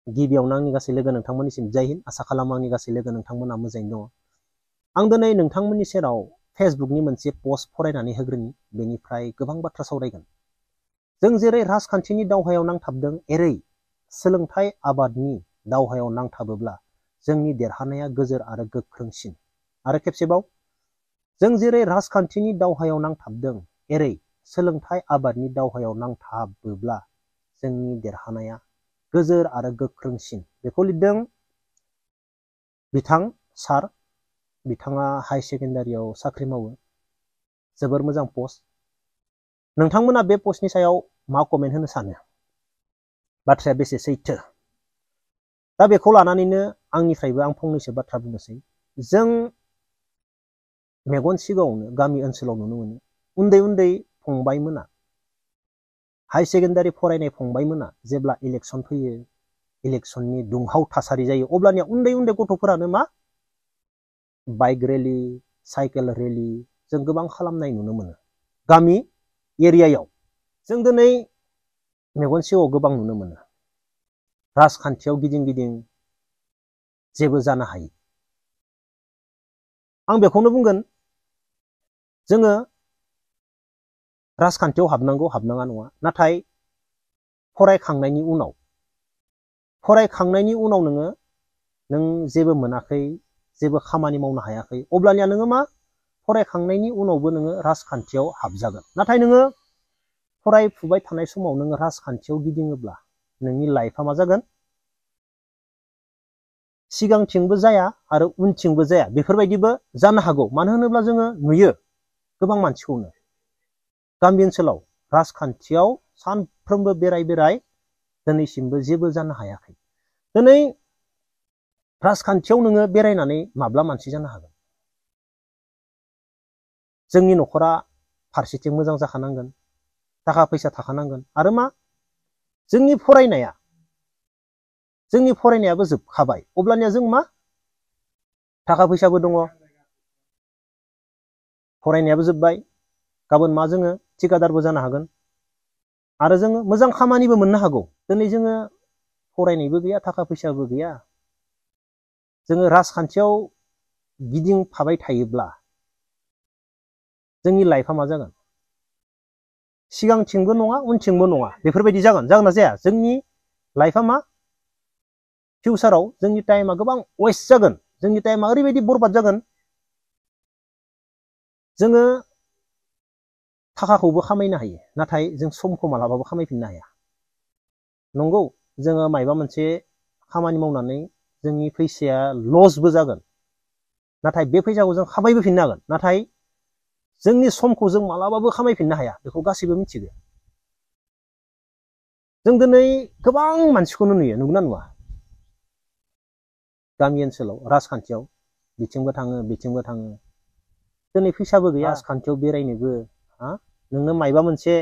गिबियावनो आंनि गासै लोगो नोंथांमोननिसिम जय हिन्द। आसा खालामो आंनि गासै लोगो नोंथांमोना मोजाङैनो दङ। आं दिनै नोंथांमोननि सेराव फेसबुकनि मोनसे पस्ट फरायनानै होग्रोनि, बेनिफ्राय गोबां बाथ्रा सावरायगोन। जों जेरै राजखान्थिनि दावहायाव नांथाबदों, एरै सोलोंथाइ आबादनि दावहायाव नांथाबोब्ला जोंनि देरहानाया गोजोर आरो गोख्रोंसिन। आरो खेबसेबाव, जों जेरै राजखान्थिनि दावहायाव नांथाबदों, एरै सोलोंथाइ आबादनि दावहायाव नांथाबोब्ला जोंनि देरहानाया गोजोर आरो गोख्रोंसिन। बेखौ लिरदों बिथां सार। बिथाङा हाई सेकेन्डारियाव साख्रि मावो। जोबोर मोजां पस्ट। नोंथांमोना बे पस्टनि सायाव मा कमेन्ट होनो सानो? बाथ्राया बेसे सैथो? दा बेखौ लानानैनो आंनिफ्रायबो आं फंनैसो बाथ्रा बुंनोसै। जों मेगन सिगाङावनो गामि ओनसोलाव नुनो मोनो, उन्दै उन्दै फंबायमोना, हाई सेकेन्डारि फरायनाय फंबायमोना जेब्ला इलेक्सन फैयो, इलेक्सननि दुंहाव थासारि जायो, अब्लानिया उन्दै उन्दै गथ'फोरानो मा बाइक रेलि, साइकेल रेलि जों गोबां खालामनाय नुनो मोनो गामि एरियायाव। जों दिनै मेगन सिगाङाव गोबां नुनो मोनो। राजखान्थियाव गिदिं गिदिं जेबो जानो हायो। आं बेखौनो बुंगोन, जोङो राजखान्थियाव हाबनांगौ, हाबनाङा नङा। नाथाय फरायखांनायनि उनाव नों जेबो मोनाखै, जेबो खामानि मावनो हायाखै, अब्लानिया नोङो मा फरायखांनायनि उनावबो नोङो राजखान्थियाव हाबजागोन। नाथाय नोङो फरायफुबाय थानाय समाव नोङो राजखान्थियाव गिदिङोब्ला नोंनि लाइफआ मा जागोन? सिगांथिंबो जाया आरो उनथिंबो जाया, बेफोरबायदिबो जानो हागौ। मानो होनोब्ला जोङो नुयो गोबां मानसिखौनो गामि ओनसोलाव राजखान्थियाव सानफ्रोमबो बेराय बेराय दिनैसिमबो जेबो जानो हायाखै। दिनै राजखान्थियाव नोङो बेरायनानै माब्ला मानसि जानो हागोन? जोंनि न'खरा फारसेथिं मोजां जाखानांगोन, थाखा फैसा थाखानांगोन, आरो मा जोंनि फरायनायाबो जोबखाबाय। अब्लानिया जों मा थाखा फैसाबो दङ, फरायनायाबो जोब्बाय, गाबोन मा जोङो थिकादारबो जानो हागोन, आरो जोङो मोजां खामानिबो मोननो हागौ। दिनै जोङो फरायनायबो गैया, थाखा फैसाबो गैया, जोङो राजखान्थियाव गिदिंफाबाय थायोब्ला जोंनि लाइफआ मा जागोन? सिगांथिंबो नङा, उनथिंबो नङा, बेफोरबायदि जागोन ना जाया? जोंनि लाइफआ मा फिउचाराव जोंनि टाइमा गोबां वेस्ट जागोन। जोंनि टाइमा ओरैबायदि बरबाद जागोन, जोङो थाखाखौबो खामायनो हायो, नाथाय जों समखौ मालाबाबो खामायफिननो हाया। नंगौ, जोङो मायबा मोनसे खामानि मावनानै जोंनि फैसाया लसबो जागोन, नाथाय बे फैसाखौ जों खामायबोफिननो हागोन। नाथाय जोंनि समखौ जों मालाबाबो खामायफिननो हाया, बेखौ गासैबो मिथिगौ। जों दिनै गोबां मानसिखौनो नुयो, नंगौना नङा? गामि ओनसोलाव राजखान्थियाव बिथिंबो थाङो, बिथिंबो थाङो। दिनै फैसाबो गैया राजखान्थियाव बेरायनोबो। नोंनो मायबा मोनसे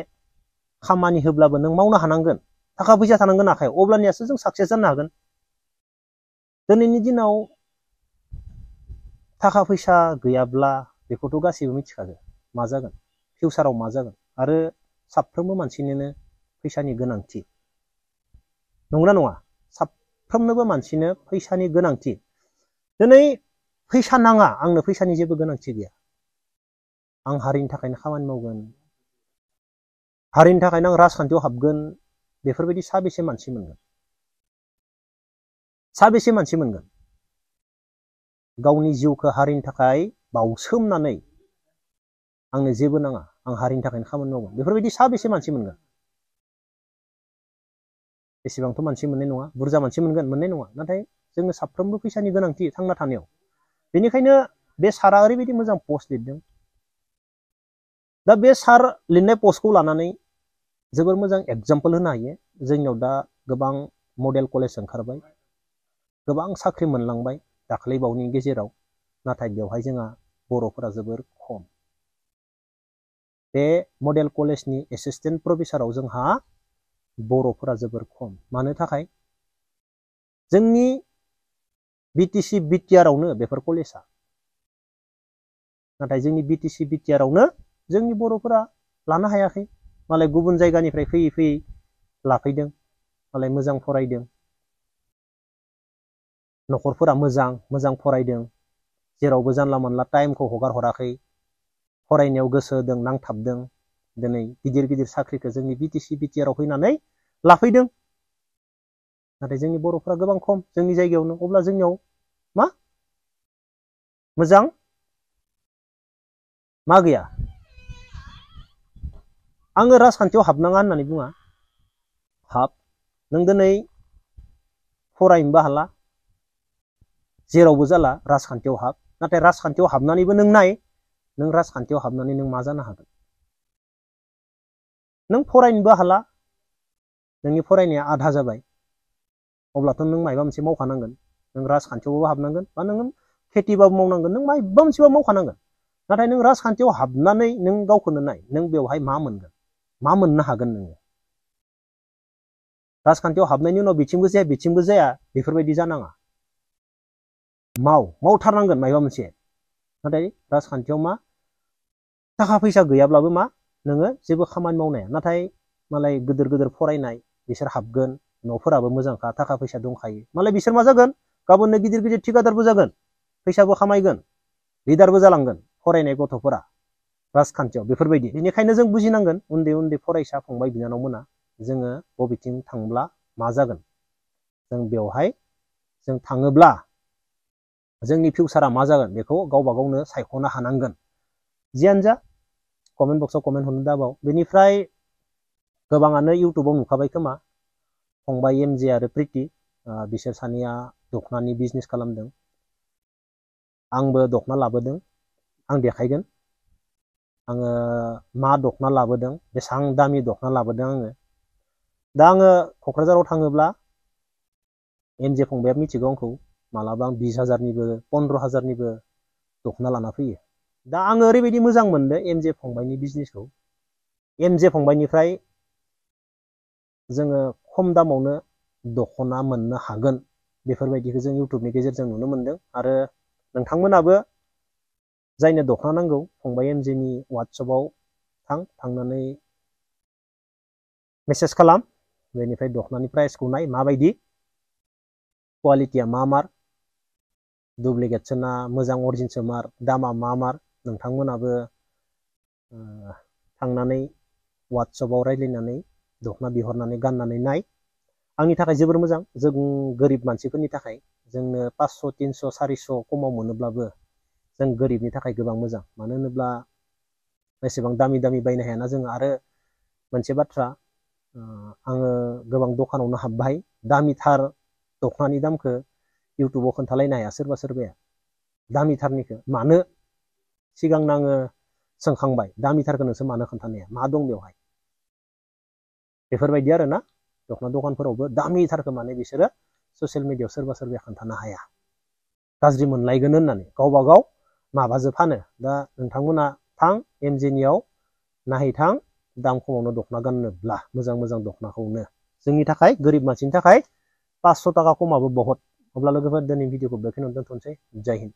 खामानि होब्लाबो नों मावनो हानांगोन, थाखा फैसा थानांगोन आखायाव, अब्लानियासो जों साक्सेस जानो हागोन। दिनैनि दिनाव थाखा फैसा गैयाब्ला बेखौथ' गासैबो मिथिखागौ मा जागोन, फिउचाराव मा जागोन। आरो साफ्रोमबो मानसिनोनो फैसानि गोनांथि, नंगौना नङा? साफ्रोमनोबो मानसिनो फैसानि गोनांथि। दिनै फैसा नाङा, आंनो फैसानि जेबो गोनांथि गैया, आं हारिनि थाखायनो खामानि मावगोन, हारिनि थाखायनो आं राजखान्थियाव हाबगोन, बेफोरबायदि साबेसे मानसि मोनगोन? साबेसे मानसि मोनगोन गावनि जिउखौ हारिनि थाखाय बाउसोमनानै आंनो जेबो नाङा, आं हारिनि थाखायनो खामानि मावगोन, बेफोरबायदि साबेसे मानसि मोनगोन? एसेबांथ' मानसि मोननाय नङा। बुरजा मानसि मोनगोन, मोननाय नङा। नाथाय जोंनो साफ्रोमबो फैसानि गोनांथि थांना थानायाव। बेनिखायनो बे सारा ओरैबायदि मोजां पस्ट लिरदों। दा बे सार लिरनाय पस्टखौ लानानै जोबोर मोजां एगजाम्पल होनो हायो। जोंनियाव दा गोबां मडेल कलेज ओंखारबाय, गोबां साख्रि मोनलांबाय दाख्लै बावैनि गेजेराव, नाथाय बेवहाय जोंहा बर'फोरा जोबोर खम। बे मडेल कलेजनि एसिस्टेन्ट प्रफेसाराव जोंहा बर'फोरा जोबोर खम। मानो थाखाय? जोंनि बिटिसि बिटिआरावनो बेफोर कलेजा, नाथाय जोंनि बिटिसि बिटिआरावनो जोंनि बर'फोरा लानो हायाखै। मालाय गुबुन जायगानिफ्राय फैयै फैयै लाफैदों, मालाय मोजां फरायदों, न'खरफोरा मोजां फरायदों, जेरावबो जानला मोनला टाइमखौ हगार हराखै, फरायनायाव गोसो होदों, नांथाबदों, दिनै गिदिर गिदिर साख्रिखौ जोंनि बिटिआर आव फैनानै लाफैदों। नाथाय जोंनि बर'फ्रा गोबां खम जोंनि जायगायावनो। अब्ला जोंनियाव मा मोजां मा गैया? आङो राजखान्थियाव हाबनाङा होननानै बुङा। हाब, नों दिनै फरायनोबो हाला, जेरावबो जाला, राजखान्थियाव हाब। नाथाय राजखान्थियाव हाबनानैबो नों नाय, नों राजखान्थियाव हाबनानै नों मा जानो हागोन? नों फरायनोबो हाला, नोंनि फरायनाया आधा जाबाय, अब्लाथ' नों माबा मोनसे मावखानांगोन। नों राजखान्थियावबो हाबनांगोन, बा नों खेथिबाबो मावनांगोन, नों माबा मोनसेबाबो मावखानांगोन। नाथाय नों राजखान्थियाव हाबनानै नों गावखौनो नाय, नों बेवहाय मा मोनगोन, मा मोननो हागोन नोङो? राजखान्थियाव हाबनायनि उनाव बिथिंबो जाया बेफोरबायदि जानाङा। मावथारनांगोन माबा मोनसे। नाथाय राजखान्थियाव मा थाखा फैसा गैयाब्लाबो मा नोङो जेबो खामानि मावनाया। नाथाय मालाय गिदिर गिदिर फरायनाय बिसोर हाबगोन, न'फोराबो मोजांखा, थाखा फैसा दंखायो, मालाय बिसोर मा जागोन? गाबोननो गिदिर गिदिर ठिकादारबो जागोन, फैसाबो खामायगोन, लिडारबो जालांगोन फरायनाय गथ'फोरा राजखान्थियाव। बेफोरबायदि। बेनिखायनो जों बुजिनांगोन, उन्दै उन्दै फरायसा फंबाय बिनानावमोना, जोङो बबेथिं थांब्ला मा जागोन? जों बेवहाय जों थाङोब्ला जोंनि फिउचारा मा जागोन बेखौ गावबा गावनो सायख'नो हानांगोन। जियानो जा, कमेन्ट बक्सआव कमेन्ट हरनो दाबाव। बेनिफ्राय गोबाङानो इउटुबाव नुखाबाय खोमा, फंबाय एमजे आरो प्रिति, बिसोर सानैया दखनानि बिजनेस खालामदों। आंबो दखना लाबोदों, आं देखायगोन। आङो मा दखना लाबोदों, बेसेबां दामि दखना लाबोदों आङो। दा आङो क'क्राझाराव थाङोब्ला एमजे फंबाया मिथिगौ आंखौ, मालाबा आं 20,000निबो 15,000निबो दखना लाना फैयो। दा आङो ओरैबायदि मोजां मोनदों एमजे फंबायनि बिजनेसखौ। एमजे फंबायनिफ्राय जोङो खम दामावनो दखना मोननो हागोन, बेफोरबायदिखौ जों इउटुबनि गेजेरजों नुनो मोनदों। आरो नोंथांमोनाबो जायनो दखना नांगौ, फंबाय एमजेनि वाट्सएपआव थांनानै मेसेज खालाम, बेनिफ्राय दखनानि प्राइसखौ नाय, माबायदि क्वालिटिया मा मार, डुप्लिकेटसो ना मोजां अरिजिनसो मार, दामा मा मार, नोंथांमोनाबो थांनानै वाट्सएपआव रायज्लायनानै दखना बिहरनानै गाननानै नाय। आंनि थाखाय जोबोर मोजां, जों गोरिब मानसिफोरनि थाखाय। जोंनो 500, 300, 400 खमाव मोनोब्लाबो जों गोरिबनि थाखाय गोबां मोजां। मानो होनोब्ला एसेबां दामि बायनो हायाना जों। आरो मोनसे बाथ्रा, आङो गोबां दखानावनो हाबबाय, दामिथार दखनानि दामखौ इउटुबाव खोन्थालायनो हाया सोरबा सोरबाया, दामिथारनिखौ। मानो? सिगांनो आङो सोंखांबाय, दामिथारखौ नोंसोर मानो खोन्थानो हाया, मा दं बेवहाय? बेफोरबायदि आरो ना, दखना दखानफोरावबो दामिथारखौ माने बिसोरो ससियेल मिडियायाव सोरबा सोरबाया खोन्थानो हाया, गाज्रि मोनलायगोन होननानै। गावबा गाव माबाजों फानो। दा नोंथांमोना थां एमजेनियाव, नायहैथां, दाम खमावनो दखना गाननोब्ला मोजां दखनाखौनो। जोंनि थाखाय, गोरिब मानसिनि थाखाय 500 थाखा खमाबो बहुत। अब्ला लोगोफोर, दिनै भिडिअखौ बेखिनियावनो दोनथ'नोसै। जय हिन्द।